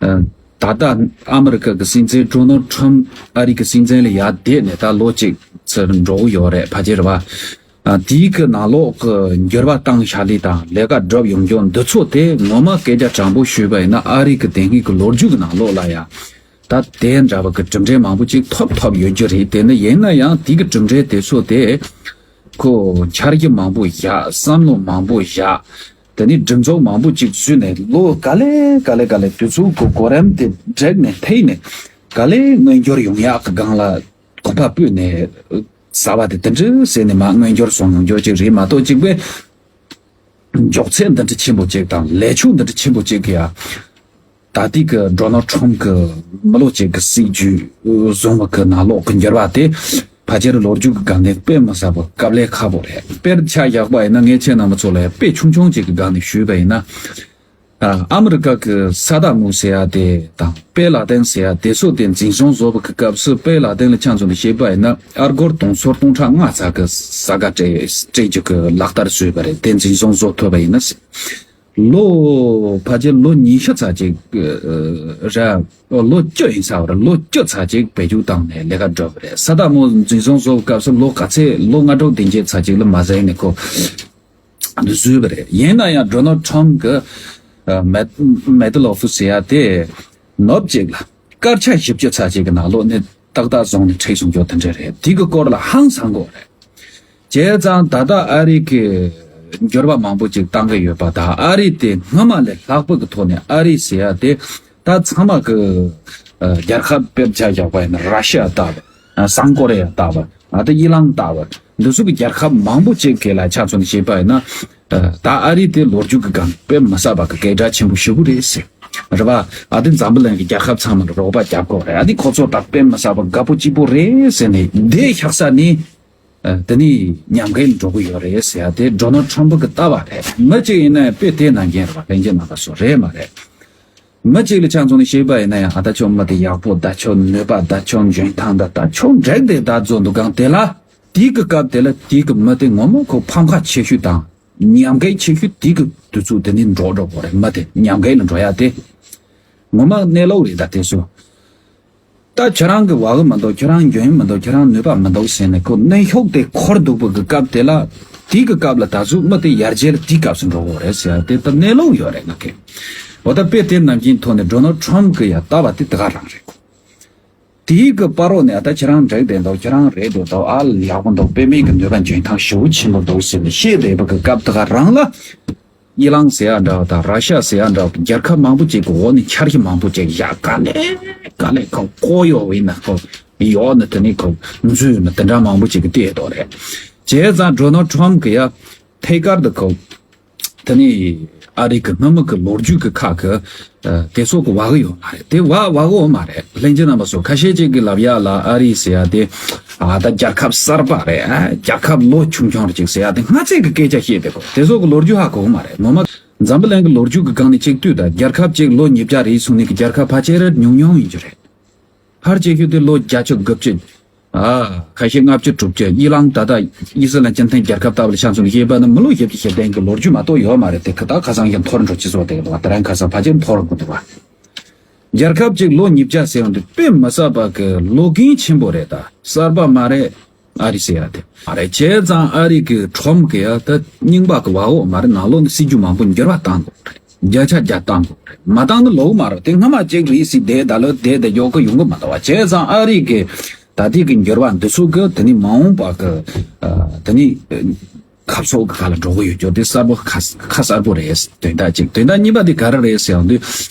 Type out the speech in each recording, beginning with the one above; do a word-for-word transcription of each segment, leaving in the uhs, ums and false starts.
ད་ལྟ་ཨ་མི་རི་ཀ་གི་སྲིད་འཛིན་ཌོ་ནལ་ཊམ་ཨ་རི་གི་སྲིད་འཛིན་ལ་ཡར་བསྡད་ནས་ད་ལོ་གཅིག་ཙམ་འགྲོ་གི་ཡོད་རེད། ཕལ་ཆེར་བ། དེའི་གི་ནང་ལོགས་ཀྱི་འགྱུར་བ་བཏང་བཞག་ལས་དང་ལས་ཀ་སྒྲུབ་ཡོང་རྒྱུ་འདི་ཚོ་དེ་ངོ་མ་སྐད་ཆ་དྲང་པོ་ཞུས་པ་ཡིན་ན་ཨ་རི་གི་དེ་སྔའི་གི་ལོ་རྒྱུས་ཀྱི་ནང་ལོགས་ལ་ཡང་ད་དེ་འདྲ་བ་གི་གྲུབ་འབྲས་མང་པོ་ཅིག་ཐོབ་ཐོབ་ཡོད་རྒྱུ་རེད། དེ་ནི་ཡིན་ན་ཡང་དེའི་གི་གྲུབ་འབྲས་དེ་ཚོ་དེ་ཁོ་འཆར་གཞི་མང་པོ་བཞག་བསམ་བློ་མང་པོ་བཞག་དེ་ནི་སྒྲིག་འཛུགས་མང་པོ་ཅིག་བཟོས་ནས་ལོ་ག་ལེ་ག་ལེ་ག་ལེ་དུས་ཚོད་གི་གོ་རིམ་དེ་བསྒྲིགས་ནས་འཐེན་ནས་ག་ལེ་མངོན་འགྱུར་ཡོང་ཡག་གི་སྒང་ལ་གོམ་པ་སྤོས་ནས་ཟ་བ་དེ་དེ་འདྲ་ཟེར་ནས་མ་མངོན་འགྱུར་སོང་ཡོང་རྒྱུ་ཅིག་རེད་མ་གཏོགས་གཅིག་པས་མགྱོགས་ཚད་འདི་འདྲ་ཆེན་པོ་ཅིག་དང་ལས་ཕྱོགས་འདི་འདྲ་ཆེན་པོ་ཅིག་གི་ཡ། ད་ལྟའི་གི་ཌོ་ནལ་ཊམ་གི་མི་ལོ་གཅིག་གི་སྲིད་ཇུས་བཟུང་བ་གི་ནང་ལོགས་གི་འགྱུར་བ་དེ་ཕལ་ཆེར་ལོ་རྒྱུས་ཀྱི་སྒང་ནས་དཔེ་མི་སྲིད་པ་དཀའ་ལས་ཁག་པོ་རེད། དཔེར་ཆ་བཞག་པ་ཡིན་ན་ངས་ཁྱེད་རྣམ་པ་ཚོ་ལ་དཔེ་ཆུང་ཆུང་ཅིག་གི་སྒང་ནས་ཞུས་པ་ཡིན་ན། ཨ་མི་རི་ཀ་གི་ས་དག་མུ་ཟེར་ཡ་དེ་དང་པེ་ལ་ཏན་ཟེར་ཡ་དེ་ཚོ་དེ་འཛིན་བཟུང་བཟོ་བ་གི་སྐབས་སུ་པེ་ལ་ཏན་ལ་ཆ་མཚོན་ནས་བཤད་པ་ཡིན་ན་ཨ་སྒོར་དུང་ཕྱུར་སྟོང་ཕྲག་ལྔ་ཙམ་གི་ས་ག་སྤྲད་སྤྲད་རྒྱུ་གི་ལག་བསྟར་བཟོས་པ་རེད། དེ་འཛིན་བཟུང་བཟོ་ཐུབ་པ་ཡིན་ན་ཟེར། ལོ་ཕལ་ཆེར་ལོ་ཉི་ཤུ་ཙམ་ཅིག་ར། ལོ་བཅུ་ཡིན་ས་བར་ལོ་བཅུ་ཙམ་ཅིག་བེད་སྤྱོད་བཏང་ནས་ལས་ཀ་སྒྲུབ་པ་རེད། ས་དག་མུ་འཛིན་བཟུང་བཟོ་བའི་སྐབས་སུ་ལོ་ག་ཚད་ལོ་ལྔ་དྲུག་བདུན་བརྒྱད་ཙམ་ཅིག་ལ་མ་ཟད་ནས་ཁོ་བཟོས་པ་རེད། ཡིན་ན་ཡང་ཌོ་ནལ་ཊམ་གི་མེ་མེ་ཏི་ལོ་ཧྥུ་ཟེར་ཡ་དེ་ནུབ་ཅིག་ལ་སྐར་ཆ་བཞི་བཅུ་ཙམ་ཅིག་གི་ནང་ལོགས་ནས་ཏག་ཏག་བཟུང་ནས་ཁྲིད་སོང་རྒྱུ་དེ་འདྲ་རེད། དེ་གི་སྐོར་ལ་ཧང་སང་གོ་རེད། བྱས་ཙང་ད་ལྟ་ཨ་རི་གི་འགྱུར་བ་མང་པོ་ཅིག་བཏང་གི་ཡོད་པ་དང་ཨ་རི་དེ་སྔ་མ་ལས་ལྷག་པ་གི་ཐོག་ནས་ཨ་རི་ཟེར་ཡ་དེ་ད་ཚང་མ་གི་རྒྱལ་ཁབ་དཔེར་ཆ་བཞག་པ་ཡིན་ན་ར་ཤི་ཡ་ལྟ་བུ། སང་ཀོ་རི་ཡ་ལྟ་བུ། ཨ་ད་དབྱི་ལང་ལྟ་བུ། འདི་ཚོ་གི་རྒྱལ་ཁབ་མང་པོ་ཅིག་གི་ལ་ཆ་མཚོན་ནས་བཤད་པ་ཡིན་ན། ད་ཨ་རི་དེ་ལོ་རྒྱུས་ཀྱི་སྒང་དཔེ་མི་སྲིད་པ་གི་སྐད་གྲགས་ཆེན་པོ་ཞེ་པོ་རེད་ཟེར། རེད་པ། ཨ་དེ་འཛམ་བུ་གླིང་གི་རྒྱལ་ཁབ་ཚང་མ་ལ་རོགས་པ་རྒྱབ་དགོས་རེད། ཨ་དེ་ཁོ་ཚོ་ད་དཔེ་མི་སྲིད་པ་དགའ་པོ་སྐྱིད་པོ་རེད་ཟེར་ནས་འདི་ཤག་ས་ནི། དེ་ནི་ཉམས་རྒུད་འགྲོ་གི་ཡོད་རེད་ཟེར་ཡ་དེ་ཌོ་ནལ་ཊམ་པ་གི་ལྟ་བ་རེད། མི་གཅིག་ཡིན་ན་དཔེ་དེ་ནང་རྒྱན་རེད་པ། ལྷན་རྒྱས་རྣམ་པ་ཚོ་རེད་མ་རེད། མི་གཅིག་ལ་ཆ་མཚོན་ནས་བཤད་པ་ཡིན་ན་ཡང་ཨ་ད་ཁྱོད་མི་དེ་ཡག་པོ་ད་ཁྱོད་ནུས་པ་ད་ཁྱོད་འཇོན་ཐང་ད་ད་ཁྱོད་འགྲིག་དེ་ད་བཟོ་འདུག་གང་དེ་ལ་དེའི་གི་སྐབས་དེ་ལ་དེའི་གི་མི་དེ་ངོ་མ་ཁོ་ཕམ་ཁ་ཆེ་ཤོས་དང་ཉམས་རྒུད་ཆེ་ཤོས་དེའི་གི་དུས་ཚོད་དེ་ནི་འགྲོ་འགྲོ་དགོས་རེད། མི་དེ་ཉམས་རྒུད་ལ་འགྲོ་ཡ་དེ་ངོ་མ་གནས་ལུགས་རེད། ད་དེ་ཚོ། ད་ཁྱོད་རང་གི་བ་གི་མི་འདུག་ཁྱོད་རང་འཇོན་མི་འདུག་ཁྱོད་རང་ནུས་པ་མི་འདུག་ཟེར་ནས་ཁོ་གནོན་ཤུགས་དེ་འཁོར་འདུག་པ་གི་སྐབས་དེ་ལ་དེའི་གི་སྐབས་ལ་ད་གཟོད་མི་དེ་ཡར་རྒྱས་ལ་དེའི་སྐབས་སུ་འགྲོ་དགོས་རེད་ཟེར་ཡ་དེ་ད་གནས་ལུགས་ཡོད་རེད། ང་གི་འོ་ད་དཔེ་དེ་ནང་བཞིན་ཐོག་ནས་ཌོ་ནལ་ཊམ་གི་ཡ་ལྟ་བ་དེ་དེ་ག་རང་རེད། དེའི་གི་བར་རོ་ནས་ཨ་ད་ཁྱེད་རང་འགྲིག་བསྡད་འདུག་ཁྱེད་རང་རེད་འདུག་འདུག་ཨ་ཡག་པོ་འདུག་དཔེ་མེད་གི་ནུས་པ་འཇོན་ཐང་ཞེ་པོ་ཆེན་པོ་འདུག་ཟེར་ནས་བཤད་བསྡད་པ་གི་སྐབས་དེ་ག་རང་ལ། དབྱི་ལང་ཟེར་ཡ་འདྲ་བ་དང་ར་ཤ་ཟེར་ཡ་འདྲ་བ་རྒྱལ་ཁབ་མང་པོ་ཅིག་གི་འོག་ནས་འཆར་གཞི་མང་པོ་ཅིག་བཞག་ག་ལེ་ག་ལེ་ཁོ་ལྐོག་གཡོ་བའི་ན་ཁོ་ཡོག་ནི་དེ་ནི་ཁོ་འཛུལ་ནི་དེ་འདྲ་མང་པོ་ཅིག་གི་བལྟས་འདུག་རེད། བྱས་ཙང་ཌོ་ནལ་ཊམ་གི་ཡ་ཐད་ཀར་དུ་ཁོ་དེ་ནི་ཨ་རི་གི་སྔ་མོ་གི་ལོ་རྒྱུས་གི་ཁག་གི་དེ་ཚོ་གི་བ་གི་ཡོད་མ་རེད། དེ་བ་བ་གི་འོ་མ་རེད། ལྷན་རྒྱས་རྣམ་པ་ཚོ་ཁ་ཤས་ཅིག་གི་ལབ་ཡ་ལ་ཨ་རི་ཟེར་ཡ་དེ་ཨ་ད་རྒྱལ་ཁབ་གསར་པ་རེད། ཨ་རྒྱལ་ཁབ་ལོ་ཆུང་ཆུང་རེ་ཅིག་ཟེར་ཡ་དེ་སྔ་ཚད་གི་སྐད་ཆ་བཤད་དེ་ཁོ་དེ་ཚོ་གི་ལོ་རྒྱུས་ཧ་གོ་གི་མ་རེད། ངོ་མ་འཛམ་བུ་གླིང་གི་ལོ་རྒྱུས་ཀྱི་སྒང་ནས་གཅིག་ལྟོས་དང་རྒྱལ་ཁབ་གཅིག་ལོ་ཉིས་བརྒྱ་རེ་སོང་ནས་ཀྱི་རྒྱལ་ཁབ་ཕལ་ཆེར་ཉུང་ཉུང་ཡིན་རྒྱུ་རེད། ཕལ་ཆེ་ཤོས་དེ་ལོ་བརྒྱད་ཅུ་དགུ་བཅུ། ཨ་ཁ་ཤས་ལྔ་བཅུ་དྲུག་ཅུ། དབྱི་ལང་ད་ལྟ་དབྱི་སི་ལན་སྤྱི་མཐུན་རྒྱལ་ཁབ་ལྟ་བུ་ལ་ཆ་མཚོན་ནས་བཤད་པ་ན་མི་ལོ་བཞི་བཅུ་ཞེ་བདུན་གྱི་ལོ་རྒྱུས་མ་གཏོགས་ཡོད་མ་རེད། དེ་ཁ་ད་ཁ་སང་ཞིག་འཐོར་འགྲོ་ཅི་བཟོ་དེ་གི་འདུག་བ། དེ་རིང་ཁ་སང་ཕལ་ཆེར་འཐོར་འགྲོ་འདུག་བ། རྒྱལ་ཁབ་ཅིག་ལོ་ཉིས་བརྒྱ་ཟེར་ཡོང་དུས་དཔེ་མི་སྲིད་པ་གི་ལོ་རྒན་ཆེན་པོ་རེད། ད་གསར་པ་མ་རེད། ཨ་རི་ཟེར་ཡ་དེ་མ་རེད། བྱས་ཙང་ཨ་རི་གི་ཁྲོམ་གི་ཡ་ད་རྙིང་པ་གི་བ་འོག་མ་རེད། ནང་ལོགས་ནས་སྲིད་ཇུས་མང་པོ་འགྱུར་བ་བཏང་དགོས་རེད། བརྒྱ་ཆ་བརྒྱ་བཏང་དགོས་རེད། མ་བཏང་ན་ལོག་མ་རེད། དེ་སྔ་མ་ཅིག་རེད་ཟེར་བསྡད་ད་ལོ་བསྡད་ད་ཡོག་གི་ཡོང་གི་མ་འདུག་བ། བྱས་ཙང་ཨ་རི་གི་ད་ལྟའི་གི་འགྱུར་བ་འདི་ཚོ་གི་དེ་ནི་མ་འོངས་པ་གི་དེ་ནི་ཁ་ཕྱོགས་གི་ཁ་ལ་འགྲོ་གི་ཡོད་རྒྱུ་དེ་གསལ་པོ་ཁ་ཁ་གསལ་པོ་རེད། དོན་དག་གཅིག་དོན་དག་གཉིས་པ་དེ་ག་རེ་རེད་ཟེར་ཡོང་དུས་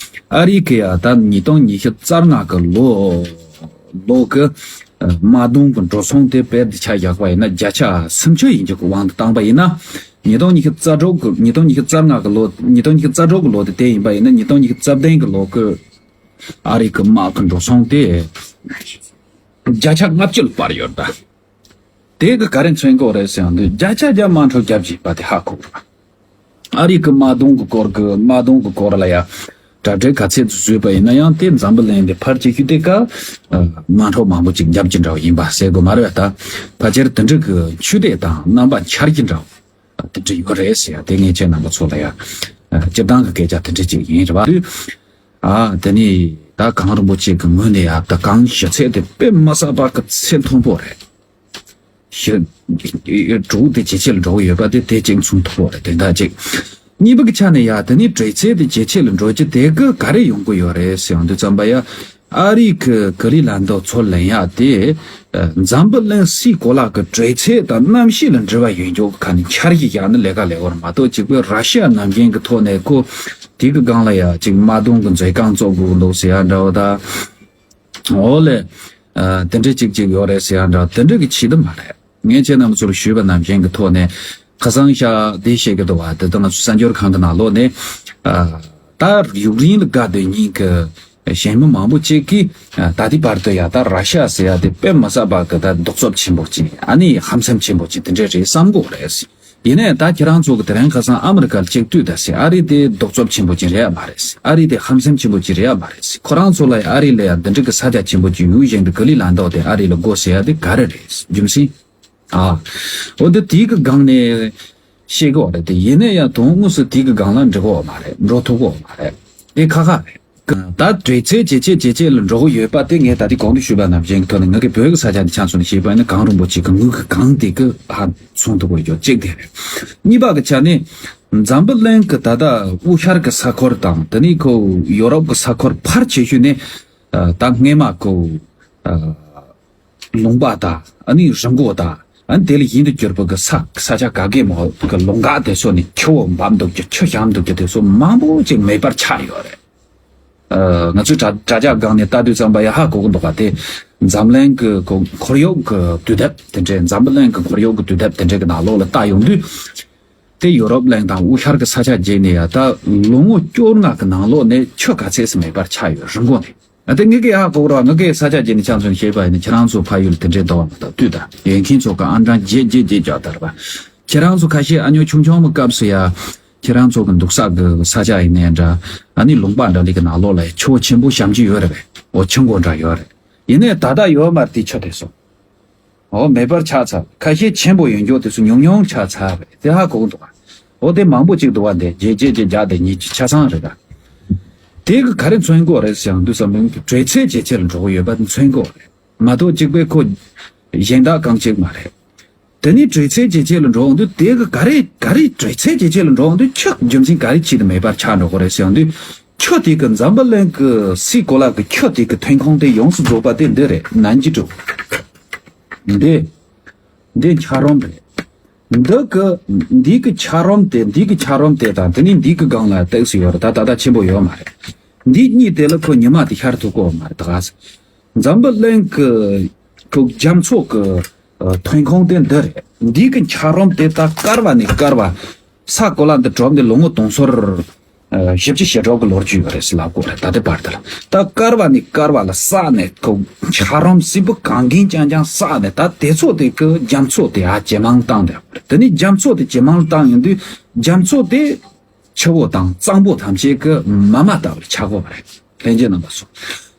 ཨ་རི་གི་ཡ་ད་ཉིས་སྟོང་ཉི་ཤུ་རྩ་ལྔ་གི་ལོ་ལོ་གི་དམག་དོན་གི་འགྲོ་སོང་དེ་དཔེར་དེ་ཆ་བཞག་པ་ཡིན་ན་བརྒྱ་ཆ་སུམ་ཅུ་ཡིན་རྒྱུ་གི་དབང་དུ་བཏང་པ་ཡིན་ན། ཉིས་སྟོང་ཉི་ཤུ་རྩ་དྲུག་གི་ཉིས་སྟོང་ཉི་ཤུ་རྩ་ལྔ་གི་ལོ་ཉིས་སྟོང་ཉི་ཤུ་རྩ་དྲུག་གི་ལོ་དེ་དེ་ཡིན་པ་ཡིན་ན་ཉིས་སྟོང་ཉི་ཤུ་རྩ་བདུན་གི་ལོ་གི་ཨ་རི་གི་དམག་གི་འགྲོ་སོང་དེ་བརྒྱ་ཆ་ལྔ་བཅུ་ལ་སྤར་ཡོད་ད། དེ་གི་ག་རེ་མཚོན་གོ་རེད་ཟེར་ཡང་དུས་བརྒྱ་ཆ་བརྒྱ་དམག་འཁྲུག་བརྒྱབ་བྱས་པ་དེ་ཧ་གོ་ར། ཨ་རི་གི་དམག་དོན་གི་སྐོར་གི་དམག་དོན་གི་སྐོར་ལ་ཡ་གྲ་སྒྲིག་ག་ཚད་དུ་བཟོས་པ་ཡིན་ན་ཡང་དེ་འཛམ་བུ་གླིང་འདི་ཕལ་ཆེ་ཤོས་དེ་ཀ་དམག་འཁྲུག་མང་པོ་ཅིག་བརྒྱབ་ཀྱི་འདྲ་བ་ཡིན་པ་ཟེར་དགོས་མ་རེད་པ། ད་ཕལ་ཆེར་དེ་འདྲ་གི་ཆུ་དེ་དང་རྣམ་པ་འཆར་གྱི་འདྲ་བ་དེ་འདྲ་ཡོད་རེད་ཟེར་ཡ་དེ་ངས་ཁྱེད་རྣམ་པ་ཚོ་ལ་ཡ་སྤྱིར་བཏང་གི་སྐད་ཆ་དེ་འདྲ་ཅིག་ཡིན་རེད་པ། ཨ་དེ་ནི་ད་གངས་རིན་པོ་ཆེ་གི་ངོས་ནས་ཡ་ད་གངས་ཞི་ཚད་དེ་དཔེ་མི་སྲིད་པ་གི་ཚད་མཐོན་པོ་རེད། ཞི་འབྲུག་དེ་ཇེ་ཆེ་ལ་འགྲོ་གི་ཡོད་པ་དེ་དེ་གཅིག་མཚོན་ཐུབ་པ་རེད། དེ་འདྲ་གཅིག་གཉིས་པ་གི་ཆ་ནས་ཡ་དེ་ནི་དྲོད་ཚད་དེ་ཇེ་ཆེ་ལ་འགྲོ་རྒྱུ་དེ་གི་ག་རེ་ཡོང་གི་ཡོད་རེད་ཟེར་ཡོང་དུས་ཙམ་པ་ཡ། ཨ་རི་གི་གྷི་རི་ལན་ཌི་མཚོ་ལེན་ཡ་དེ། འཛམ་བུ་གླིང་སའི་གོ་ལ་གི་དྲོད་ཚད་དང་གནམ་གཤིས་ལ་འབྲེལ་བ་ཡོད་འཇོག་གི་ཁ་ནས་འཆར་གཞི་བཞག་ན་ལས་ཀ་ལས་བར་མ་གཏོགས་གཅིག་པུ་ར་ཤི་ཡ་ནམ་རྒྱུན་གི་ཐོག་ནས་ཁོ་དེ་གི་སྒང་ལ་ཡ་གཅིག་དམག་དོན་གི་མཛད་རྐང་བཙུགས་དགོས་འདུག་ཟེར་ཡ་འདྲ་བ་དང་། འོ་ལེ། དེ་འདྲ་གཅིག་གཅིག་ཡོད་རེད་ཟེར་ཡ་འདྲ་དེ་འདྲ་གི་ཆེད་དུ་མ་རེད། ངས་ཁྱེད་རྣམ་ཚོར་ཞུས་པ་ནང་བཞིན་གྱི་ཐོག་ནས་ཁ་སང་ཤ་དེ་བཤད་ཀྱི་འདུག་བ། དེ་ལྟར་ང་ཚོ་གསར་འགྱུར་ཁང་གི་ནང་ལོགས་ནས་ད་ཡུཀ་རེན་ལ་དགའ་སྡོད་མཁན་གྱི་གཞན་མི་མང་པོ་ཅིག་གིས་ད་ལྟའི་བར་དུ་ཡ་ད་ར་ཤ་ཟེར་ཡ་དེ་དཔེ་མི་སྲིད་པ་གི་ད་གདུག་རྩུབ་ཆེན་པོ་ཅིག་ཨ་ནི་ཧམ་སེམས་ཆེན་པོ་ཅིག་དེ་འདྲ་རེད་བསམ་གྱི་ཡོད་རེད། ཡིན་ནའི་ད་ཁྱེད་རང་ཚོ་གི་དེ་རིང་ཁ་སང་ཨ་མི་རི་ཀ་ལ་གཅིག་ལྟོས་ད་ཟེར། ཨ་རི་དེ་གདུག་རྩུབ་ཆེན་པོ་ཅིག་རེད་ཡ་མ་རེད་ཟེར། ཨ་རི་དེ་ཧམ་སེམས་ཆེན་པོ་ཅིག་རེད་ཡ་མ་རེད་ཟེར། ཁོ་རང་ཚོ་ལ་ཡ་ཨ་རི་ལ་ཡ་འདི་འདྲ་གི་ས་ཆ་ཆེན་པོ་ཅིག་ཡོད་བཞིན་དུ་གྷི་རི་ལན་ཌི་དེ་ཨ་རི་ལ་དགོས་ཟེར་ཡ་དེ་ག་རེ་རེད་རྒྱུ་མཚན། ཨ། འོ་འདི་དེའི་གི་སྒང་ནས་བཤད་གི་ཡོད་རེད་དེ། ཡིན་ནའི་ཡང་དོན་དངོས་སུ་དེའི་གི་སྒང་ལ་འགྲོ་གི་ཡོད་མ་རེད། འགྲོ་ཐུབ་གི་ཡོད་མ་རེད། དེ་ཁག་ཁག་རེད། ད་དྲོད་ཚད་ཇེ་ཆེ་ཇེ་ཆེ་ལ་འགྲོ་གི་ཡོད་པ་དེ་ངས་ད་ལྟའི་གོང་དུ་ཞུས་པ་ནང་བཞིན་གྱི་ཐོག་ནས་ང་གི་བོད་ཀྱི་ས་ཆ་འདི་ཆ་མཚོན་ནས་བཤད་པ་ཡིན་ན་གངས་རིན་པོ་ཆེ་གི་ངོས་ཀྱི་གངས་དེ་གི་ཧ་མཚོན་ཐུབ་གི་ཡོད་གཅིག་དེ་རེད། གཉིས་པ་གི་ཆ་ནས་འཛམ་བུ་གླིང་གི་ད་ལྟ་དབུས་ཤར་གི་ས་ཁུལ་དང་དེ་ནས་ཁོ་ཡོ་རོབ་གི་ས་ཁུལ་ཕལ་ཆེ་ཤོས་ནས་ད་སྔས་མ་ཁོ་ལུང་པ་དང་ཨ་ནི་རི་མགོ་དང་ཨ་ནི་དེ་ལས་གཞན་དུ་གྱུར་པ་གི་ས་ས་ཆ་ག་གེ་མོ་གི་ལུང་ཁ་དེ་ཚོ་ནས་ཆུ་བོ་འབབ་འདུག་གི་ཆུ་བཞུར་འདུག་གི་དེ་ཚོ་མང་པོ་ཅིག་མེད་པར་ཆགས་ཡོད་རེད། ཨ། ང་ཚོའི་དྲ་དྲ་རྒྱ་སྒང་ནས་ལྟ་དུས་ཙམ་པ་ཡ་ཧ་གོ་གི་འདུག་ག་དེ་འཛམ་གླིང་གི་ཁོ་ཁོར་ཡུག་གི་དུས་དེབ་དེ་འདྲའི་འཛམ་བུ་གླིང་གི་ཁོར་ཡུག་གི་དུས་དེབ་དེ་འདྲའི་གི་ནང་ལོགས་ལ་ལྟ་ཡོང་དུས། དེ་ཡོ་རོབ་གླིང་དང་དབུས་ཤར་གི་ས་ཆ་བརྒྱུད་ནས་ཡ་ད་ལོ་ངོ་བཅོ་ལྔ་གི་ནང་ལོགས་ནས་ཆུ་ག་ཚད་སུ་མེད་པར་ཆགས་ཡོད་རི་མགོ་ནས། ཨ་དེ་ངེད་ཀྱི་ཡ་གོ་ར་ངེད་ཀྱི་ས་ཆ་བརྒྱུད་ནས་ཆ་མཚོན་བཤད་པ་ཡིན་ན་ཁྱེད་རང་ཚོ་ཕ་ཡུལ་དེ་འདྲའི་འདུག་བ་མ་གཏོགས་དུས་དང་ཡོད་མཁན་ཚོ་གི་ཨང་གྲངས་བརྒྱད་བརྒྱད་བརྒྱད་བརྒྱབ་དར་བ། ཁྱེད་རང་ཚོ་ཁ་ཤས་ཨ་ཉོ་ཆུང་ཆུང་མི་སྐབས་སུ་ཡ། ཁྱེད་རང་ཚོ་གི་འདུག་ས་གི་ས་ཆ་ཡིན་ནའི་འདྲ། ཨ་ནི་ལུང་པ་འདྲ་འདི་གི་ནང་ལོགས་ལ་ཆུ་བོ་ཆེན་པོ་ཞེ་ཅིག་ཡོད་རེད་པས། འོ་ཆུ་མགོ་འདྲ་ཡོད་རེད། ཡིན་ནའི་ད་ལྟ་ཡོད་མ་རེད་དེ་ཆུ་དེ་ཚོ། འོ་མེད་པར་ཆགས་ཚར། ཁ་ཤས་ཆེན་པོ་ཡོད་འཇོག་དེ་ཚོ་ཉུང་ཉུང་ཆགས་ཚར་བས་དེ་ཧ་གོ་གི་འདུག་ག་འོ་དེ་མང་པོ་ཅིག་འདུག་བ་འདི་བརྒྱད་བརྒྱད་བརྒྱད་བརྒྱ་དེ་ཉིད་ཀྱི་ཆ་ཚང་རེད་ད། དེ་གི་ག་རེ་མཚོན་གོ་རེད་ཟེར་ཡང་དུས་ཙམ་པའི་དྲོད་ཚད་ཇེ་ཆེར་འགྲོ་གི་ཡོད་པ་མཚོན་གོ་རེད་མ་གཏོགས་གཅིག་པའི་ཁོ་གཞན་དག་གང་གཅིག་མ་རེད། དེ་ནི་དྲོད་ཚད་ཇེ་ཆེ་ལ་འགྲོ་འོང་དུས་དེ་གི་ག་རེ་ག་རེ་དྲོད་ཚད་ཇེ་ཆེ་ལ་འགྲོ་འོང་དུས་ཆུ་རྒྱུ་མཚན་ག་རེ་ཆེད་དུ་མེད་པར་ཆགས་འགྲོ་གི་རེད་ཟེར་ཡོང་དུས་ཆུ་དེ་གི་འཛམ་བུ་གླིང་གི་སའི་གོ་ལ་གི་ཆུ་དེ་གི་ཐོན་ཁུངས་དེ་ཡོངས་སུ་རྫོགས་པ་དེ་འདི་རེད། ནན་ཅི་ཀྲོའུ། འདི། འདི་འཁྱགས་རོམ་རེད། འདི་གི་འདི་གི་འཁྱགས་རོམ་དེ་འདི་གི་འཁྱགས་རོམ་དེ་དང་དེ་ནི་འདི་གི་སྒང་ལ་ཏོག་ཙམ་ཡོད་རེད་ད་ད་ལྟ་ཆེན་པོ་ཡོད་མ་རེད། འདི་གཉིས་དེ་ལ་ཁོ་ཉི་མ་དེ་ཤར་ཐུབ་ཀྱི་ཡོད་མ་རེད་ད་ག་འཛམ་བུ་གླིང་གི་ཁོ་རྒྱ་མཚོ་གི་ཐོན་ཁུངས་དེ་འདི་རེད། འདི་གི་འཁྱགས་རོམ་དེ་ད་བསྐལ་བ་ནས་བསྐལ་བ། ས་གོ་ལ་འདི་གྲུབ་ནས་ལོ་ངོ་དུང་ཕྱུར་བཞི་བཅུ་ཞེ་དྲུག་གི་ལོ་རྒྱུས་ཡོད་རེད་ཟེར་ལབ་ཀྱི་ཡོད་རེད་ད་ལྟའི་བར་དུ་ལ། ད་བསྐལ་བ་ནས་བསྐལ་བ་ལ་བསགས་ནས་ཁོ་འཁྱགས་རོམ་སིལ་བུ་གང་གིན་རྐྱང་རྐྱང་བསགས་ནས་ད་དེ་ཚོ་དེ་གི་རྒྱ་མཚོ་དེ་ཧ་ཇེ་མང་བཏང་བསྡད་ཡོད་རེད། དེ་ནས་རྒྱ་མཚོ་དེ་ཇེ་མང་བཏང་ཡོང་དུས་རྒྱ་མཚོ་དེ། ཆུ་བོ་དང་གཙང་པོ་ཐམས་ཅད་ཀྱི་མ་མ་ལྟ་བུར་ཆགས་ཀྱི་ཡོད་པ་རེད། ལྷན་རྒྱས་རྣམ་པ་ཚོ།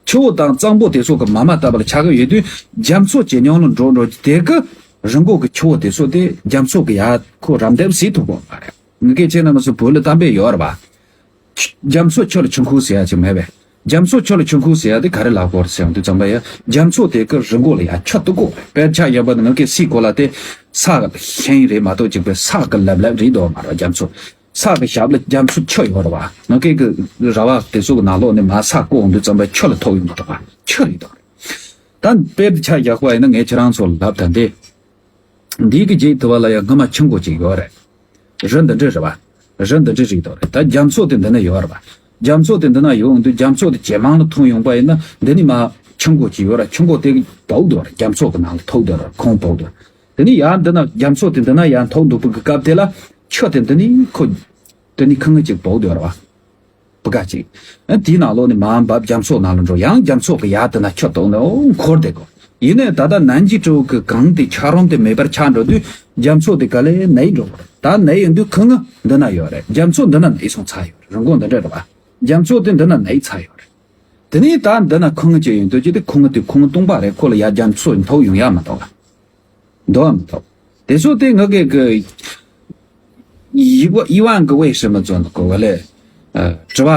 ཆུ་བོ་དང་གཙང་པོ་དེ་ཚོ་གི་མ་མ་ལྟ་བུར་ཆགས་ཀྱི་ཡོད་དུས་རྒྱ་མཚོ་ཇེ་ཉུང་ལ་འགྲོ་འགྲོ་དེ་གི་རི་མགོ་གི་ཆུ་བོ་དེ་ཚོ་དེ་རྒྱ་མཚོ་གི་ཡ་ཁོ་རམ་འདེགས་བྱེད་ཐུབ་ཀྱི་ཡོད་པ་རེད། ངེད་ཀྱི་ཁྱེད་རྣམ་པ་ཚོ་བོད་ལ་གཏམ་དཔེ་ཡོད་རེད་པ། རྒྱ་མཚོ་ཆུ་ལ་ཆུ་ཁོལ་ཟེར་ཡ་ཅིག་མེད་པས། རྒྱ་མཚོ་ཆུ་ལ་ཆུ་ཁོལ་ཟེར་ཡ་དེ་ག་རེ་ལབ་དགོས་རེད་ཟེར་ཡོང་དུས་ཙམ་པ་ཡ་རྒྱ་མཚོ་དེ་གི་རི་མགོ་ལ་ཡ་ཆུ་གཏོར་དགོས་རེད། དཔེར་ཆ་ཡོད་པ་ནི་ངེད་ཀྱི་སའི་གོ་ལ་དེ་ས་ཤིང་རེད་མ་གཏོགས་ཅིག་པའི་ས་གི་ལབ་ལབ་རེད་དོ་མ་རེད་རྒྱ་མཚོ། ས་གི་ཞབས་ལ་རྒྱ་མཚོ་ཆུ་ཡོད་རེད་བ། ང་སྐད་གི་ར་བ་དེ་ཚོ་གི་ནང་ལོགས་ནས་མར་ས་བརྐོ་འོང་དུས་ཙམ་པ་ཆུ་ལ་ཐུག་ཡོང་གི་འདུག་བ། ཆུ་རེད་དོ། ད་དཔེར་ཆ་བཞག་པ་ཡིན་ན་ངས་ཁྱེད་རང་ཚོ་ལ་ལབ་ད་འདི། འདི་གི་རྗེས་དུ་བ་ལ་ཡང་སྔ་མ་ཆུ་མགོ་ཅིག་ཡོད་རེད། རི་འདི་འདྲ་རེད་བ། རི་འདི་འདྲ་རེད་དོ་རེད། ད་རྒྱ་མཚོ་དེ་འདི་ན་ཡོད་རེད་བ། རྒྱ་མཚོ་དེ་འདི་ན་ཡོད་འོང་དུས་རྒྱ་མཚོ་དེ་ཇེ་མང་ལ་ཐོན་ཡོང་པ་ཡིན་ན་འདི་ནི་མར་ཆུ་མགོ་ཅིག་ཡོད་རེད། ཆུ་མགོ་དེ་བབས་འདུག་རེད། རྒྱ་མཚོ་གི་ནང་ལ་ཐུག་འདུག་རེད། ཁོང་བབས་འདུག་དེ་ནི་ཡར་འདི་ན་རྒྱ་མཚོ་དེ་འདི་ན་ཡར་ཐུག་འདུག་པའི་སྐབས་དེ་ལ་ཆུ་དེ་འདི་ནི་ཁོ། དེ་ནི་ཁུ་ངུ་ཅིག་བབས་འདུག་རེད་བ། བུ་ག་ཅིག་ཨ་དེའི་ནང་ལོགས་ནས་མར་འབབ་རྒྱ་མཚོ་ནང་ལ་འགྲོ། ཡང་རྒྱ་མཚོ་གི་ཡར་དེ་ན་ཆུ་གཏོར་ནས་འོ་འཁོར་བསྡད་དགོས། ཡིན་ནའི་ད་ལྟ་ནན་ཅི་ཀྲོའུ་གི་གངས་དེ་འཁྱགས་རོམ་དེ་མེད་པར་ཆགས་འགྲོ་དུས་རྒྱ་མཚོ་དེ་ག་ལེ་ནེ་འགྲོ་གི་རེད། ད་ནེ་ཡོང་དུས་ཁུ་ངུ་འདི་ན་ཡོད་རེད། རྒྱ་མཚོ་འདི་ན་ནེ་སོང་ཚར་ཡོད་རེད། རི་མགོ་འདི་འདྲ་རེད་བ། རྒྱ་མཚོ་དེ་འདི་ན་ནེ་ཚར་ཡོད་རེད། དེ་ནས་ད་འདི་ན་ཁུ་ངུ་ཅིག་ཡོང་དུས་ཅི་དེ་ཁུ་ངུ་དེ་ཁུ་ངུ་སྟོང་པ་རེད། ཁོ་ལ་ཡར་རྒྱ་མཚོ་ཐུག་ཡོང་ཡ་མ་གཏོགས་ལ། འདུག་མི་འདུག་དེ་ཚོ་དེ་ང་གི་གི་ཡི་ཝ་ཡི་ཝང་གི་ཝེ་ཧྲི་མི་ཙོ་ནི་གོ་ག་ལེ། ཨ། དྲི་བ་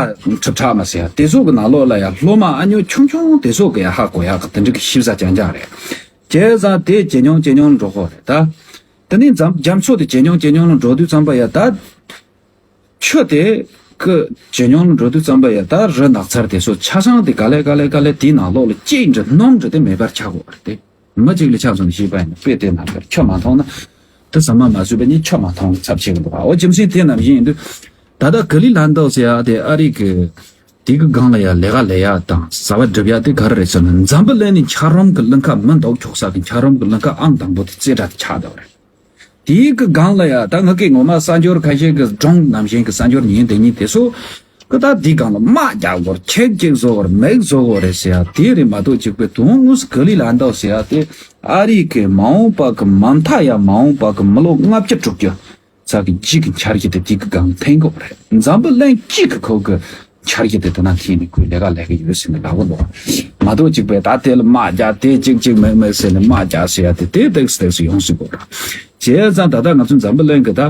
ཁྲི་ཕྲག་མ་ཟེར་ཡ་དེ་ཚོ་གི་ནང་ལོགས་ལ་ཡ་སློབ་མ་ཨ་ཉོ་ཆུང་ཆུང་དེ་ཚོ་གི་ཡ་ཧ་གོ་ཡ་གི་དེ་འདྲ་གི་ཤེས་བྱ་རྐྱང་རྐྱང་རེད། བྱས་ཙང་དེ་ཇེ་ཉུང་ཇེ་ཉུང་འགྲོ་གི་རེད་ད། དེ་ནས་འཛམ་རྒྱ་མཚོ་དེ་ཇེ་ཉུང་ཇེ་ཉུང་ལ་འགྲོ་དུས་ཙམ་པ་ཡ་ད། ཆུ་དེ་གི་ཇེ་ཉུང་ལ་འགྲོ་དུས་ཙམ་པ་ཡ་ད་རི་ནགས་ཚལ་དེ་ཚོ་ཆ་ཚང་དེ་ག་ལེ་ག་ལེ་ག་ལེ་དེའི་ནང་ལོགས་ལ་ཅིག་འདྲ་སྣུམ་འདྲ་དེ་མེད་པར་ཆགས་དགོས་པ་རེད་དེ། མི་གཅིག་ལ་ཆ་མཚོན་ནས་བཤད་པ་ཡིན་ན་དཔེ་དེ་ནང་དེར་ཆུ་མ་མཐོང་ན། དེ་ཟ་མ་མ་ཟོས་པ་ནི་ཆུ་མ་མཐོང་གི་ཚབ་བྱེད་གི་འདུག་ཨ། འོ་རྒྱུ་མཚན་དེ་རྣམས་ཡིན་དུས། ད་ལྟ་ག་ལི་ལན་ཏོ་ཟེར་ཡ་དེ་ཨ་རི་གི་དེ་གི་སྒང་ལ་ཡ་ལས་ཀ་ལས་ཡ་དང་བྱ་བ་སྒྲུབ་ཡ་དེ་ག་རེ་རེད་ཟེར་ན། འཛམ་བུ་གླིང་ནས་འཁྱགས་རོམ་གི་གླིང་ཁ་མི་འདུག་ཆོག་ས་གི་འཁྱགས་རོམ་གི་གླིང་ཁ་ཨང་དང་པོ་དེ་རྩེ་གྲ་ཆགས་འདུག་རེད། དེའི་གི་སྒང་ལ་ཡ་ད་ང་གི་ངོ་མ་གསར་འབྱོར་ཁ་ཤས་ཀྱི་སྒྲུང་ནང་བཞིན་གྱི་གསར་འབྱོར་ཉན་དེ་ཉིད་དེ་ཚོ་གི་ད་དེའི་སྒང་ལ་དམག་རྒྱག་དགོས་ཁྱེད་ཅིག་བཟོ་བར་མེག་བཟོ་དགོས་རེད་ཟེར་ཡ་དེ་རེད་མ་གཏོགས་གཅིག་པའི་དོན་དངོས་སུ་ག་ལི་ལན་ཏོ་ཟེར་ཡ་དེ་ཨ་རི་གི་མ་འོངས་པ་གི་མ་མཐའ་ཡ་མ་འོངས་པ་གི་མི་ལོ་ལྔ་བཅུ་དྲུག་ཅུ་ཚ་གི་གཅིག་གི་འཆར་གཞི་དེ་དེ་གི་སྒང་འཐེན་དགོས་རེད། འཛམ་བུ་གླིང་གཅིག་གི་ཁོ་གི་འཆར་གཞི་དེ་དེ་ན་འཐེན་ནས་ཁོས་ལས་ཀ་ལས་ཀྱི་ཡོད་ཟེར་ནས་ལབ་གོ་འདུག་མ་གཏོགས་གཅིག་པས་ད་དེ་ལ་དམག་རྒྱག་དེ་གཅིག་གཅིག་མེད་མེད་ཟེར་ནས་དམག་རྒྱག་ཟེར་ཡ་དེ་དེ་ཏེགས་ཏེགས་ཡོང་སྲིད་གོ་ར། བྱས་ཙང་ད་ལྟ་ང་ཚོ་འཛམ་བུ་གླིང་གི་ད་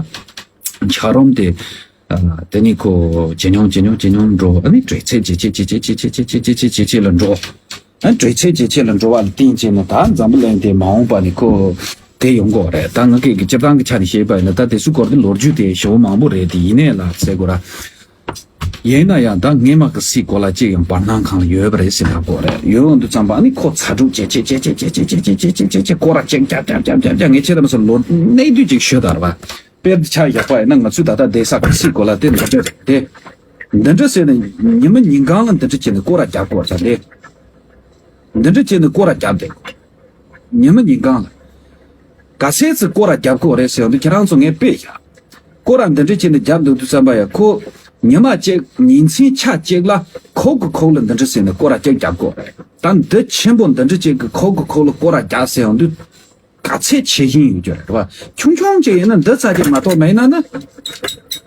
འཁྱགས་རོམ་དེ་ཨ་དེ་ནི་ཁོ་ཇེ་ཉུང་ཇེ་ཉུང་ཇེ་ཉུང་འགྲོ། ཨ་ནི་དྲོད་ཚད་ཇེ་ཆེ་ཇེ་ཆེ་ཇེ་ཆེ་ཇེ་ཆེ་ཇེ་ཆེ་ཇེ་ཆེ་ཇེ་ཆེ་ལ་འགྲོ། ཨ་དྲོད་ཚད་ཇེ་ཆེ་ལ་འགྲོ་བ་ལ་བརྟེན་བྱས་ནས་ད་འཛམ་བུ་གླིང་དེ་མ་འོངས་པ་ནས་ཁོ་དེ་ཡོང་གི་རེད། ད་ང་གི་སྤྱིར་བཏང་གི་ཆ་ནས་བཤད་པ་ཡིན་ན་ད་དེ་ཚོའི་སྐོར་དེ་ལོ་རྒྱུས་དེ་ཞེ་པོ་མང་པོ་རེད་དེ། ཡིན་ནའི་ལ་ཟེར་དགོས་ར། ཡིན་ན་ཡང་ད་སྔས་མ་གི་སའི་གོ་ལ་གཅིག་ཡང་བར་སྣང་སྒང་ལ་ཡོད་པ་རེད་ཟེར་ལབ་དགོས་རེད། ཡོད་འོང་དུས་ཙམ་པ་ནི་ཁོ་ཚ་དྲོད་ཇེ་ཆེ་ཇེ་ཆེ་ཇེ་ཆེ་སྐོར་ར་ཅིག་རྒྱབ་རྒྱབ་རྒྱབ་རྒྱབ་རྒྱབ་ངས་ཁྱེད་རང་ཚོ་ལོ་གནས་དུས་ཅིག་ཞུ་དར་བ། དཔེར་ཆ་བཞག་པ་ཡིན་ན་ང་ཚོས་ད་ལྟ་བསྡད་ས་གི་སའི་གོ་ལ་དེ་འདི་འདྲ་རེད་དེ། འདི་འདྲ་ཟེར་ནས་ཉི་མ་ཉིན་གང་ལ་འདི་འདྲ་བྱས་ནས་སྐོར་ར་རྒྱབ་དགོས་རེད་དེ། འདི་འདྲ་བྱས་ནས་སྐོར་ར་རྒྱབ་དེ། ཉི་མ་ཉིན་གང་ལ། ག་ཚད་ཙི་སྐོར་ར་རྒྱབ་དགོས་རེད་ཟེར་ཡོང་དུས་ཁྱེད་རང་ཚོ་ངས་དཔེ་བཞག་སྐོར་ར་འདི་འདྲ་བྱས་ནས་རྒྱབ་འདུག་དུས་ཙམ་པ་ཡ་ཁོ། ཉི་མ་གཅིག་ཉིན་མཚན་ཆ་གཅིག་ལ་ཁོག་གི་ཁོག་ལ་འདི་འདྲ་ཟེར་ནས་སྐོར་ར་གཅིག་རྒྱབ་དགོས་རེད། ད་འདི་ཆེན་པོ་འདི་འདྲ་གཅིག་གི་ཁོག་གི་ཁོག་ལ་སྐོར་ར་རྒྱག་ཟེར་ཡོང་དུས། ག་ཚད་ཆེ་ཤིང་ཡོད་རྒྱུ་རེད་བ། ཆུང་ཆུང་ཅིག་ཡིན་ན་འདི་ཚ་ཅིག་མ་གཏོགས་མེད་ན་ནི།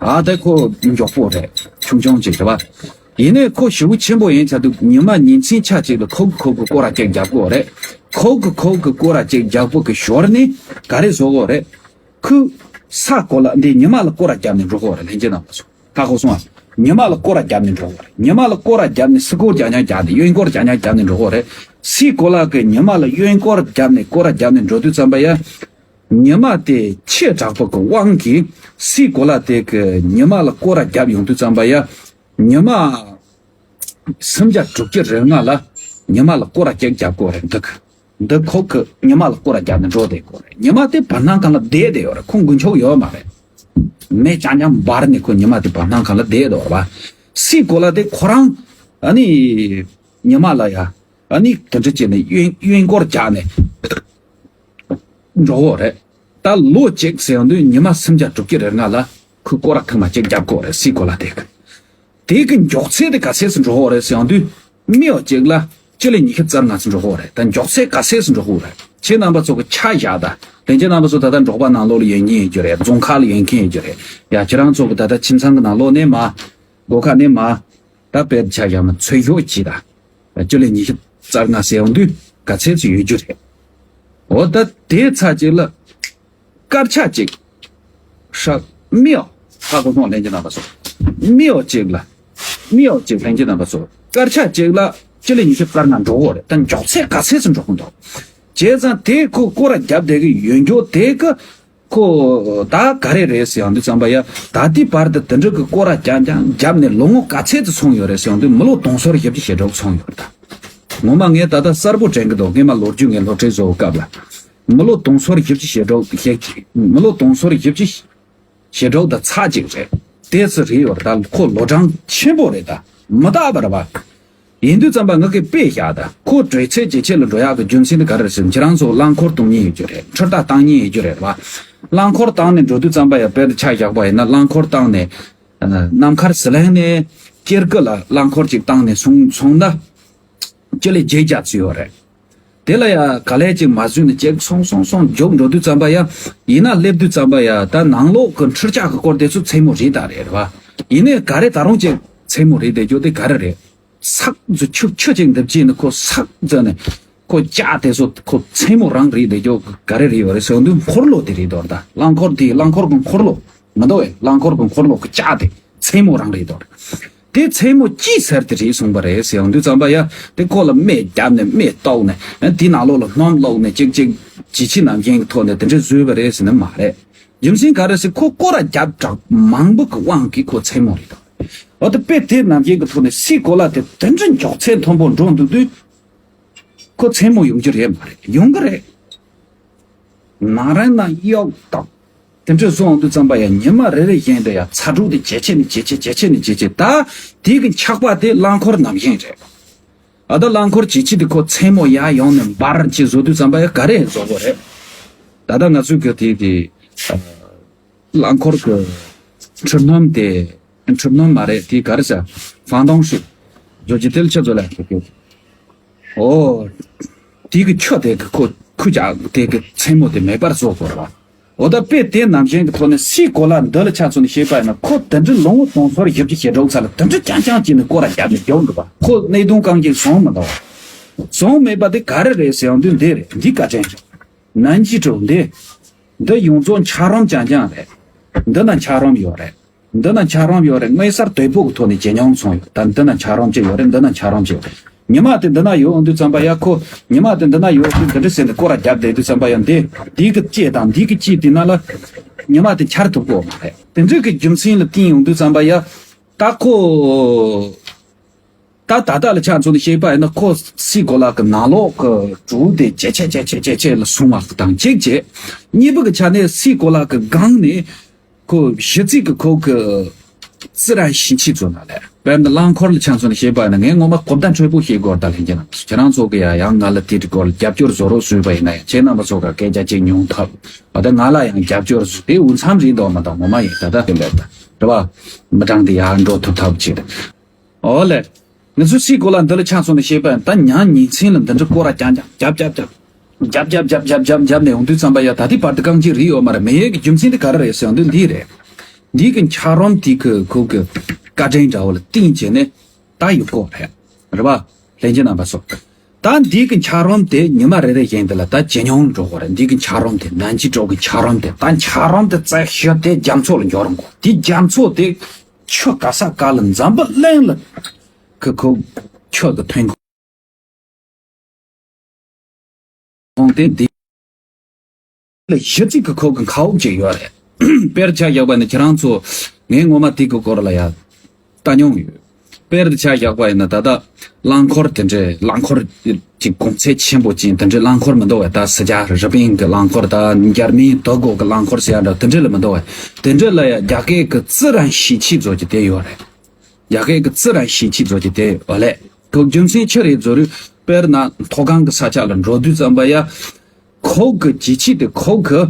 ཨ་དེ་ཁོ་མགྱོགས་པོ་རེད། ཆུང་ཆུང་ཅིག་རེད་བ། ཡིན་ནའི་ཁོ་ཞེ་པོ་ཆེན་པོ་ཡིན་ཆ་དུས་ཉི་མ་ཉིན་མཚན་ཆ་གཅིག་ལ་ཁོག་ཁོག་གི་སྐོར་ར་ཅིག་རྒྱག་དགོས་རེད། ཁོག་གི་ཁོག་གི་སྐོར་ར་ཅིག་རྒྱག་པོ་གི་ཞོར་ནི་ག་རེ་བཟོ་དགོས་རེད། ཁོས་ས་གོ་ལ་འདི་ཉི་མ་ལ་སྐོར་ར་རྒྱབ་ནས་འགྲོ་དགོས་རེད། ལྷན་རྒྱས་རྣམ་པ་ཚོ། ཧ་གོ་སོང་ཨ། ཉི་མ་ལ་སྐོར་ར་བརྒྱབ་ནས་འགྲོ་གི་རེད། ཉི་མ་ལ་སྐོར་ར་བརྒྱབ་ནས་སི་སྐོར་རྒྱག་ཉག་བརྒྱབ་ནས་གཡོན་སྐོར་རྒྱག་ཉག་བརྒྱབ་ནས་འགྲོ་གི་རེད། སི་གོ་ལ་གི་ཉི་མ་ལ་གཡོན་སྐོར་བརྒྱབ་ནས་སྐོར་ར་བརྒྱབ་ནས་འགྲོ་དུས་ཙམ་པ་ཡ། ཉི་མ་དེ་ཆེ་དྲགས་པོ་གི་དབང་གིས་སི་གོ་ལ་དེ་གི་ཉི་མ་ལ་སྐོར་ར་བརྒྱབ་ཡོང་དུས་ཙམ་པ་ཡ། ཉི་མ་སུམ་བརྒྱ་དྲུག་ཅུ་རེ་ལྔ་ལ་ཉི་མ་ལ་སྐོར་ར་བརྒྱབ་བརྒྱབ་དགོས་རེད་འདུག་འདི་ཁོ་གི་ཉི་མ་ལ་སྐོར་ར་བརྒྱབ་ནས་འགྲོ་བསྡད་དགོས་རེད། ཉི་མ་དེ་བར་སྣང་སྒང་ལ་བསྡད་བསྡད་ཡོད་རེད། ཁོ་འགུལ་ཆོག་ཡོད་མ་རེད། མེ་ལྕང་ལྕང་འབར་ནས་ཁོ་ཉི་མ་དེ་བར་སྣང་སྒང་ལ་བསྡད་ཡོད་རེད་བ། སི་གོ་ལ་དེ་ཁོ་རང་ཨ་ནི་ཉི་མ་ལ་ཡ་ཨ་ནི་དེ་འདྲ་བྱས་ནས་གཡོན་གཡོན་སྐོར་རྒྱག་ནས་འགྲོ་གི་རེད། ད་ལོ་གཅིག་ཟེར་ཡོང་དུས་ཉི་མ་སུམ་བརྒྱ་དྲུག་ཅུ་རེ་ལྔ་ལ་ཁོས་སྐོར་ར་ཐེངས་མ་གཅིག་བརྒྱབ་དགོས་རེད། སི་གོ་ལ་དེ་གི། དེ་གི་མགྱོགས་ཚད་དེ་ག་ཚད་སུ་འགྲོ་གི་རེད་ཟེར་ཡོང་དུས། སྨི་བ་གཅིག་ལ་སྤྱི་ལེ་ཉི་ཤུ་རྩ་ལྔ་སུ་འགྲོ་གི་རེད། ད་མགྱོགས་ཚད་ག་ཚད་སུ་འགྲོ་གི་རེད། ཁྱེད་རྣམ་པ་ཚོ་གི་ཆ་བཞག་ད། དེ་ཁྱེད་རྣམ་པ་ཚོ་ད་ལྟ་འབྲོག་པ་ནང་ལོགས་ལ་ཡོད་མཁན་ཡོད་རྒྱུ་རེད། རྫོང་ཁག་ལ་ཡོད་མཁན་ཡོད་རྒྱུ་རེད། ཡ་ཁྱེད་རང་ཚོ་གི་ད་ལྟ་ཁྱིམ་ཚང་གི་ནང་ལོགས་ནས་མ། སྒོ་ཁ་ནས་མ། ད་དཔེར་ཆ་བཞག་ན་ཚོས་ཞོག་གྱིས་ད། སྤྱི་ལེ་ཉི་ཤུ་རྩ་ལྔ་ཟེར་ཡོང་དུས་ག་ཚད་སུ་ཡོད་རྒྱུ་རེད། འོ་ད་དེ་ཚ་གཅིག་ལ། སྐར་ཆ་གཅིག་ཧྲ། སྨི་བ། ཧ་གོ་སོང་ལྷན་རྒྱས་རྣམ་པ་ཚོ། སྨི་བ་གཅིག་ལ། སྨི་བ་གཅིག་ལྷན་རྒྱས་རྣམ་པ་ཚོ། སྐར་ཆ་གཅིག་ལ་སྤྱི་ལེ་ཉི་ཤུ་རྩ་ལྔ་འགྲོ་གི་རེད། ད་མགྱོགས་ཚད་ག་ཚད་སུ་འགྲོ་གི་འདུག་བྱས་ཙང་དེ་ཁོ་སྐོར་ར་བརྒྱབ་བསྡད་གི་ཡོད་མགྱོགས་དེ་གི་ཁོ་ད་ག་རེ་རེད་ཟེར་ཡང་དུས་ཙམ་པ་ཡ། ད་ལྟའི་བར་དུ་དེ་འདྲ་གི་སྐོར་ར་རྒྱབ་རྒྱབ་རྒྱབ་ནས་ལོ་ངོ་ག་ཚད་དུ་སོང་ཡོད་རེད་ཟེར་ཡང་དུས་མི་ལོ་དུང་སོར་བཞི་བཅུ་ཞེ་དྲུག་སོང་ཡོད་རེད་ད། ངོ་མ་ངས་ད་ལྟ་གསལ་པོ་དྲན་གི་འདུག་སྔས་མ་ལོ་རྒྱུས་ངས་སློབ་ཁྲིད་བཟོ་བའི་སྐབས་ལ། མི་ལོ་དུང་སོར་བཞི་བཅུ་ཞེ་དྲུག་ཞེ། མི་ལོ་དུང་སོར་བཞི་བཅུ་ཞེ་དྲུག་དང་ཚ་གཅིག་རེད། དེ་ཚོ་རེད་ཡོད་རེད་ད། ཁོ་ལོ་གྲངས་ཆེན་པོ་རེད་ད། མི་རྟག་པ་རེད་བ། ཡིན་དུས་ཙམ་པ་ང་གི་དཔེ་བཞག་ད། ཁོ་དྲོད་ཚད་ཇེ་ཆེ་ལ་འགྲོ་ཡག་གི་རྒྱུ་མཚན་དེ་ག་རེ་རེད་ཟེར་ན། ཁྱེད་རང་ཚོ་རླངས་འཁོར་གཏོང་མཁན་ཡོད་རྒྱུ་རེད། འཕྲུལ་རྟ་བཏང་མཁན་ཡོད་རྒྱུ་རེད་བ། རླངས་འཁོར་བཏང་ནས་འགྲོ་དུས་ཙམ་པ་ཡ། དཔེར་ཆ་བཞག་པ་ཡིན་ན་རླངས་འཁོར་བཏང་ནས། ནམ་མཁར་ཟི་ལིང་ནས་སྐྱེར་ཀི་ལ་རླངས་འཁོར་ཅིག་བཏང་ནས་སོང་སོང་ན། སྤྱི་ལེ་བརྒྱད་བརྒྱ་ཙམ་ཡོད་རེད། དེ་ལ་ཡ་ག་ལེ་ཅིག་མ་བཟོས་ནས་ཅིག་སོང་སོང་སོང་མགྱོགས་འགྲོ་དུས་ཙམ་པ་ཡ། ཡིན་ན་སླེབས་དུས་ཙམ་པ་ཡ་ད་ནང་ལོགས་ཀྱི་འཕྲུལ་ཆས་ཀྱི་སྐོར་དེ་ཚོ་མཚན་མོ་རེད་ད་རེད་བ། ཡིན་ནའི་ག་རེ་ད་རུང་ཅིག་མཚན་མོ་རེད་བསྡད་རྒྱུ་དེ་ག་རེ་རེད། སག་ཟོ་ཆུ་ཆུ་ཅིག་འདེབས་ཀྱི་ནི་ཁོ་སག་ཟོ་ནས་ཁོ་ལྕགས་དེ་ཚོ་ཁོ་མཚན་མོ་རང་རེད་བསྡད་རྒྱུ་ག་རེ་རེད་ཡོད་རེད་ཟེར་དུས་འཁོར་ལོ་དེ་རེད་དོ། ད་རླངས་འཁོར་དེ་རླངས་འཁོར་གྱི་འཁོར་ལོ་མི་འདུག་བས། རླངས་འཁོར་གྱི་འཁོར་ལོ་གི་ལྕགས་དེ་མཚན་མོ་རང་རེད་དོ། དེ་མཚན་མོ་སྐྱིད་ཟེར་དེ་རེད་གསུངས་པ་རེད་ཟེར་ཡོང་དུས་ཙམ་པ་ཡ། དེ་ཁོ་ལ་སྨད་བརྒྱབ་ནས་སྨད་བཏོག་ནས་དེ་ནང་ལོགས་ལ་སྣུམ་བླུགས་ནས་ཅིག་ཅིག་ཇི་ཆི་ནམ་རྒྱུན་གྱི་ཐོག་ནས་དེ་འདྲ་བཟོས་པ་རེད་ཟེར་ནི་མ་རེད། རྒྱུ་མཚན་ག་རེ་ཟེར་ཁོ་སྐོར་ར་རྒྱབ་དྲག་མང་པོ་གི་དབང་གིས་ཁོ་མཚན་མོ་རེད་དོ། འོ་དེ་དཔེ་དེ་ནམ་རྒྱུན་གྱི་ཐོག་ནས་སའི་གོ་ལ་དེ་དེ་འདྲ་མགྱོགས་ཚད་མཐོན་པོ་འགྲོ་འདུག་དུས། ཁོ་མཚན་མོ་ཡོང་རྒྱུ་རེད་མ་རེད། ཡོང་གི་རེད། ནང་རན་ན་གཡོག་དང་། དེ་འདྲ་སོང་དུས་ཙམ་པ་ཡང་ཉི་མ་རེ་རེ་བཞིན་དུ་ཡང་ཚ་དྲོད་དེ་ཇེ་ཆེ་ནས་ཇེ་ཆེ་ཇེ་ཆེ་ནས་ཇེ་ཆེ། ད་དེ་གི་འཁྱག་པ་དེ་རླངས་འཁོར་ནམ་བཞིན་རེད། ཨ་ད་རླངས་འཁོར་ཇེ་ཆེ་དེ་ཁོ་མཚན་མོ་ཡར་ཡོང་ནས་འབར་ཅིག་བཟོ་དུས་ཙམ་པ་ཡང་ག་རེ་བཟོ་དགོས་རེད། ད་ལྟ་ང་ཚོས་གི་དེ་དེ། རླངས་འཁོར་གྱི་འཕྲུལ་སྣུམ་དེ། འཕྲུལ་སྣུམ་མ་རེད་དེ་ག་རེ་ཟེར། ཧྥང་ཏོང་ཧྲི། ཇོ་ཇི་ཏེལ་ཆ་ཚོ་ལ་ཞུ་རྒྱུ། ཨོ། དེ་གི་ཆུ་དེ་གི་ཁོ་ཁུ་ཅག་དེ་གི་མཚན་མོ་དེ་མེ་འབར་བཟོ་དགོས་ར། འོ་ད་དཔེ་དེ་ནམ་བཞིན་གི་ཐོག་ནས་སའི་གོ་ལ་འདི་ལ་ཆ་མཚོན་ནས་བཤད་པ་ཡིན་ན་ཁོ་དེ་འདྲའི་ལོ་ངོ་དུང་ཕྱུར་བཞི་བཅུ་ཞེ་དྲུག་ཚ་ལ་དེ་འདྲ་རྐྱང་རྐྱང་བྱས་ནས་སྐོར་ར་རྒྱབ་ནས་རྒྱུག་འདུག་པ། ཁོ་གནད་དོན་གང་ཅིག་བཟུང་མི་འདུག་བཟུང་མེད་པ་དེ་ག་རེ་རེད་ཟེར་ཡང་དུས་འདི་རེད། འདི་བཀའ་དྲིན་རེད། ནན་ཅི་ཀྲོའུ་འདི། འདི་ཡོངས་རྫོགས་འཁྱགས་རོམ་རྐྱང་རྐྱང་རེད། འདི་ན་འཁྱགས་རོམ་ཡོད་རེད། འདི་ན་འཁྱགས་རོམ་ཡོད་རེད། དངོས་གསར་དོད་པོ་གི་ཐོག་ནས་ཇེ་ཉུང་སོང་ཡོད། ད་འདི་ན་འཁྱགས་རོམ་ཅིག་ཡོད་རེད། འདི་ན་འཁྱགས་རོམ་ཅིག་ཡོད་རེད། ཉི་མ་དེ་འདི་ན་ཡོད་འོང་དུས་ཙམ་པ་ཡ་ཁོ། ཉི་མ་དེ་འདི་ན་ཡོད་དུས་འདི་འདྲ་ཟེར་ནས་སྐོར་ར་རྒྱབ་བསྡད་དུས་ཙམ་པ་ཡ་འདི། འདི་གི་ལྕེ་དང་འདི་གི་ལྕེ་དེ་ན་ལ། ཉི་མ་དེ་འཁྱར་ཐུབ་ཀྱི་ཡོད་མ་རེད། དེ་འདྲ་གི་རྒྱུ་མཚན་ལ་བརྟེན་ཡོང་དུས་ཙམ་པ་ཡ། ད་ཁོ། ད་ད་ལྟ་ལ་ཆ་མཚོན་ནས་བཤད་པ་ཡིན་ན་ཁོ་སའི་གོ་ལ་གི་ནང་ལོགས་ཀྱི་དྲོད་དེ་ཇེ་ཆེ་ཇེ་ཆེ་ཇེ་ཆེ་ལ་སོང་བ་དང་གཅིག་བྱས། གཉིས་པ་གི་ཆ་ནས་སའི་གོ་ལ་གི་སྒང་ནས་ཁོ་གཞི་རྩའི་གི་ཁོ་གི་自然吸气ཚོ་ན་ལས་དཔེར་ན་རླངས་འཁོར་ལ་ཆ་མཚོན་ནས་བཤད་པ་ཡིན་ན་ངས་ངོ་མ་གོ་བརྡ་འཕྲོད་པོ་བཤད་དགོས་ད་ལྷན་རྒྱས་རྣམས་ཁྱེད་རང་ཚོ་གི་ཡ་ཡང་ང་ལ་དེའི་སྐོར་ལ་རྒྱབ་སྐྱོར་བཟོ་རོགས་ཞུས་པ་ཡིན་ན་ཡང་ཁྱེད་རྣམ་པ་ཚོ་ག་སྐད་ཆ་གཅིག་ཉུང་ཐབས་བ་ད་ང་ལ་ཡང་རྒྱབ་སྐྱོར་བཟོ་དེ་འུ་མཚམས་རེད་འདོགས་མ་འདོགས་ངོ་མ་ཡིན་ད་ད་དེ་ལས་ད་རེད་བ། མི་གྲངས་དེ་ཡར་འགྲོ་ཐུབ་ཐབས་བྱེད། ཨོ་ལེ། ང་ཚོ་སའི་གོ་ལ་འདི་ལ་ཆ་མཚོན་ནས་བཤད་པ་ཡིན་ད་ཉང་ཉིན་མཚན་ལ་འདི་འདྲ་སྐོར་ར་རྐྱང་རྐྱང་རྒྱབ་རྒྱབ་རྒྱབ། རྒྱབ་རྒྱབ་རྒྱབ་རྒྱབ་རྒྱབ་རྒྱབ་ནས་ཡོང་དུས་ཙམ་པ་ཡ་ད་ལྟའི་བར་དུ་རྐང་རྗེས་རིག་ཡོད་མ་རེད། མེད་ཡས་ཀྱི་རྒྱུ་མཚན་དེ་ག་རེ་རེད་ཟེར་ཡང་དུས་འདི་རེད། འདི་གི་འཁྱགས་རོམ་དེ་གི་ཁོ་གི་བཀའ་དྲིན་འདྲ་བོ་ལ་བརྟེན་བྱས་ནས་ད་ཡོད་སྐོར་རེད། རེད་བ། ལྷན་རྒྱས་རྣམ་པ་ཚོ། ད་འདི་གི་འཁྱགས་རོམ་དེ་ཉི་མ་རེ་རེ་བཞིན་དེ་ལ་ད་ཇེ་ཉུང་འགྲོ་གི་རེད། འདི་གི་འཁྱགས་རོམ་དེ་ནན་ཅི་ཀྲོའུ་གི་འཁྱགས་རོམ་དེ་ད་འཁྱགས་རོམ་དེ་རྩ་ཤོས་དེ་རྒྱ་མཚོ་ལ་འགྱུར་འགོ་དེ་རྒྱ་མཚོ་དེ། ཆུ་ག་ས་ག་ལ་འཛམ་བུ་གླིང་ལ་ཁོ་ཁོ་ཆུ་གི་ཐོན་ཁུངས་དེ་འདི་ལ་གཞི་རྩའི་གི་ཁོ་གི་མཁའ་དབུགས་ཅིག་ཡོད་རེད། དཔེར་ཆ་བཞག་པ་ནི་ཁྱེད་རང་ཚོ་ངས་ངོ་མ་དེ་གི་སྐོར་ལ་ཡ་ལྟ་མྱོང་ཡོད། དཔེར་དུ་ཆ་བཞག་པ་ཡིན་ན་ད་ལྟ་རླངས་འཁོར་དེ་འདྲའི་རླངས་འཁོར་ཅིག་གོང་ཚད་ཆེན་པོ་ཅན་དེ་འདྲའི་རླངས་འཁོར་མི་འདུག་བས། ད་སི་ཇ་རི་པིན་གི་རླངས་འཁོར་ད་འཇར་མན་དུ་གོ་གི་རླངས་འཁོར་ཟེར་ཡ་འདྲ་དེ་འདྲ་ལ་མི་འདུག་བས། དེ་འདྲ་ལ་ཡ་རྒྱ་སྐད་གི་自然吸气ཟེར་གྱི་དེ་ཡོད་རེད། རྒྱ་སྐད་གི་自然吸气ཟེར་གྱི་དེ་ཡོད་ལས། ཁོ་རྒྱུ་མཚན་ཆི་རེད་ཟེར་དུས་དཔེར་ན་མཐོ་སྒང་གི་ས་ཆ་ལ་འགྲོ་དུས་ཙམ་པ་ཡ། ཁོ་གི་ལྗིད་ཆས་དེ་ཁོ་གི་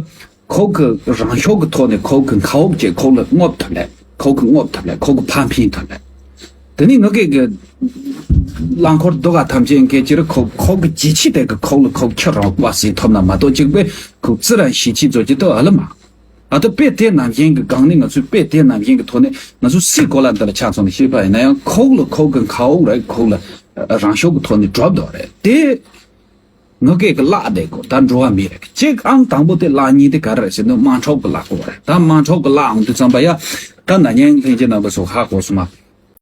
ཁོ་གི་རང་ཤུགས་ཀྱི་ཐོག་ནས་ཁོ་གི་མཁའ་དབུགས་ཀྱིས་ཁོ་ལ་རྔུབ་ཐུབ་ལས། ཁོ་གི་རྔུབ་ཐུབ་ལས། ཁོ་གི་ཕར་འཕེན་ཐུབ་ལས། དེ་ནས་ངུ་སྐད་ཀྱི་རླངས་འཁོར་སྡུག་ག་ཐམས་ཅད་སྐད་ཅིག་རེ་ཁོ་ཁོ་གི་ལྗིད་ཆས་དེ་གི་ཁོ་ལ་ཁོ་ཁྱི་རང་པ་ཟིན་ཐུབ་ན་མ་གཏོགས་གཅིག་པས་ཁོ་自然吸气ཟེར་གྱི་དེ་ཨ་ལ་མ། ཨ་ད་དཔེ་དེ་ནམ་རྒྱུན་གྱི་སྒང་ནས་ང་ཚོས་དཔེ་དེ་ནམ་རྒྱུན་གྱི་ཐོག་ནས་ང་ཚོ་སའི་གོ་ལ་འདི་ལ་ཆ་མཚོན་ནས་བཤད་པ་ཡིན་ན་ཡང་ཁོ་ལ་ཁོ་གི་མཁའ་དབུགས་རེད། ཁོ་ལ་རང་ཤུགས་ཀྱི་ཐོག་ནས་གྲུབ་འདུག་རེད་དེ། ངུ་སྐད་ཀྱི་བརླག་བསྡད་དགོས་ད་འགྲོ་བ་མི་རེད། གཅིག་ཨང་དང་པོ་དེ་བརླག་མཁན་དེ་ག་རེ་རེད་ཟེར་ན་དམག་འཁྲུག་གི་བརླག་དགོས་རེད། ད་དམག་འཁྲུག་གི་བརླག་འོང་དུས་ཙམ་པ་ཡ། ད་ན་ནིང་ལྷན་རྒྱས་རྣམ་པ་ཚོ་ཧ་གོ་སོང་ང་